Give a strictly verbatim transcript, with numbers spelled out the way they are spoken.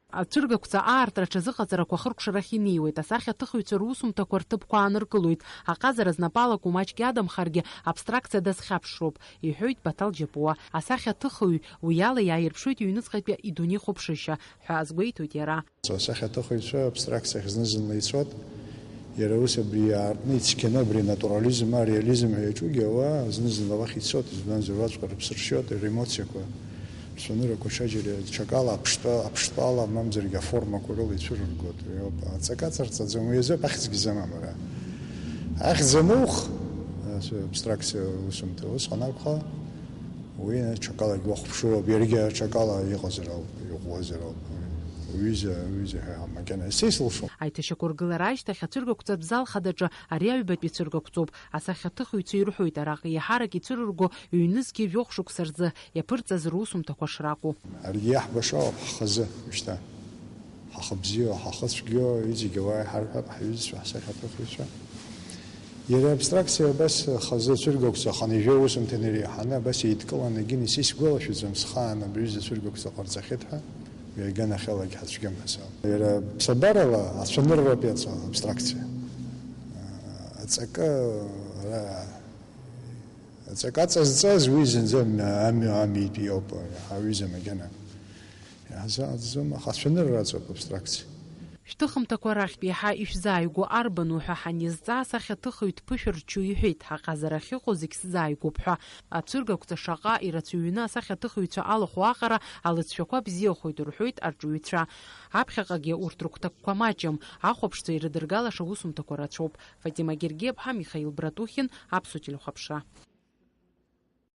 Ацәыргақәҵа аартра аҽазыҟаҵарақәа ахыркәшарахь инеиуеит, асахьаҭыхыҩцәа русумҭақәа рҭыԥқәа ааныркылоит, аҟазара знапалаку маҷк иадамхаргьы абстракциа дазхьаԥшроуп, иҳәоит Баҭал Џьапуа. Асахьаҭыхыҩ уи ала иааирԥшуеит иҩныҵҟатәи идунеихәаԥшышьа ҳәа азгәеиҭоит иара. Асахьаҭыхыҩцәа абстракциахь зны-зынла ицоит. Иара ус абри иаартны ицқьаны абри анатурализм, ареализм ҳәа иаҿугьы ауаа зны-зынла уахь ицоит, избанзар, уаҵәҟьа рыԥсы ршьоит, ремоциақәа, рцәаныррақәа ҽаџьара ҽакала аԥштәа, аԥштәала, мамзаргьы аформақәа рыла ицәырыргоит. Уи ауп, аҵакы аҵарҵаӡом, уи азоуп ахьӡгьы замам ара. Ахьӡ анух, ас-, абстракциа усумҭа усҟан акәха, уи ҽакалагь уахәаԥшуа ауп, иаргьы ҽакала иҟазар ауп, иӷәӷәазар ауп. Уҩыза, уҩыза ҳәа макьана исеислшом. Аиҭашьақәыргылара ашьҭахь ацәыргақәҵатә зал хадаҿы ари аҩбатәи цәыргақәҵоуп. Асахьаҭыхыҩцәа ирҳәоит, араҟа еиҳарак ицәырырго ҩнызқьи жәохә шықәса рзы иаԥырҵаз русумҭақәа шракәу. Аргьы иаҳбаша ауп ҳхазы шьҭа. Ҳахы бзиоу, ҳахы цәгьоу, иҵегь ауаа иҳарҳәап, ҳҩызцәа, ҳсахьаҭыхыҩцәа. Иара абстракциа абас хазы ацәыргақәҵа хынҩажәа усумҭан иреиҳаны абас еидкыланы егьин, исгәалашәаӡом схаан абри аҩыза ацәыргақәҵа ҟарҵахьеит ҳәа, уи аганахьалагь ҳацәгьам ҳәа сауп. Иара ԥсабарала ацәанырратә иаҵа абстракциа. Аҵакы, ара, аҵакы аҵазҵаз уи зынӡа амҩа, амҩа амитәи иоуп, аҩыза макьана. Иаҳзааӡом, аха ацәанырра аҵоуп абстракциа. Шәҭыхымҭақәа рахьтә еиҳа ишәзааигәоу арбану ҳәа ҳанизҵаа, асахьаҭыхыҩ дԥышәырччо иҳәеит, ҳаҟазара ахьыҟоу зегь сзааигәоуп ҳәа. Ацәыргақәҵа шаҟа ирацәаҩны асахьаҭыхыҩцәа алахәу аҟара алыҵшәақәа бзиахоит рҳәоит арҿиаҩцәа. Аԥхьаҟагьы урҭ рыгәҭакқәа маҷым, ахәаԥшцәа ирыдыргалаша усумҭақәа рацәоуп. Фатима Гергиаԥҳа, Михаил Братухин, Аԥсуа телехәаԥшра.